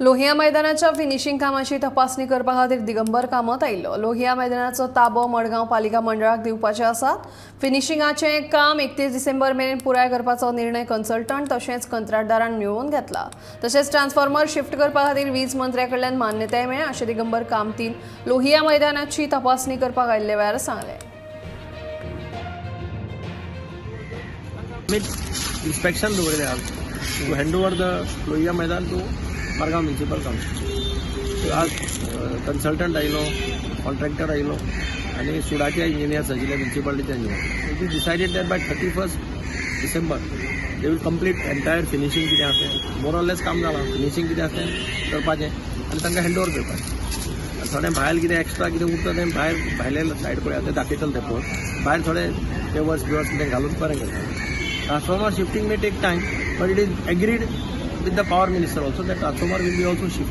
लोहिया मैदानाच्या फिनिशिंग कामाची तपासणी करपा खातीर दिगंबर कामत आयिल्लो. लोहिया मैदानाचो ताबो मडगांव पालिका मंडळाक दिवपाचे आसात. फिनिशिंगाचें काम 31 डिसेंबर मेरेन पुराय करपाचो निर्णय कन्सल्टंट तशेंच कंत्राटदारान मेळोवन घेतला. तशेंच ट्रान्सफॉर्मर शिफ्ट करपा खातीर वीज मंत्र्या कडल्यान मान्यताय मेळ्ळ्या, अशें दिगंबर कामतीन लोहिया मैदानाची तपासणी करपाक आयिल्ल्या वेळार सांगलें. आमी इन्स्पेक्शन दवरले आज to hand over the Lohia Maidan to Margao Municipal Council. आज कन्सल्टंट आयलो, कॉन्ट्रॅक्टर आयलो आनी सुडाचे इंजिनियर्स आशिल्ले, म्युनिसिपालिटीचे engineer. It is decided that by 31st December they will complete entire finishing. कितें आसा तें मोर ऑर लेस काम जालां, फिनिशींग कितें आसा तें करपाचें आनी तांकां हँड ओवर करपाचें. आनी थोडें भायर कितें एक्स्ट्रा कितें उरता तें भायर भायले सायड पळय, तें दाखयतले ते पळोवन भायर थोडे पेवर्स बिवर्स कितें घालून बरें करता. Transformer shifting may take time, but it is agreed with the power minister also that transformer will be also shifted.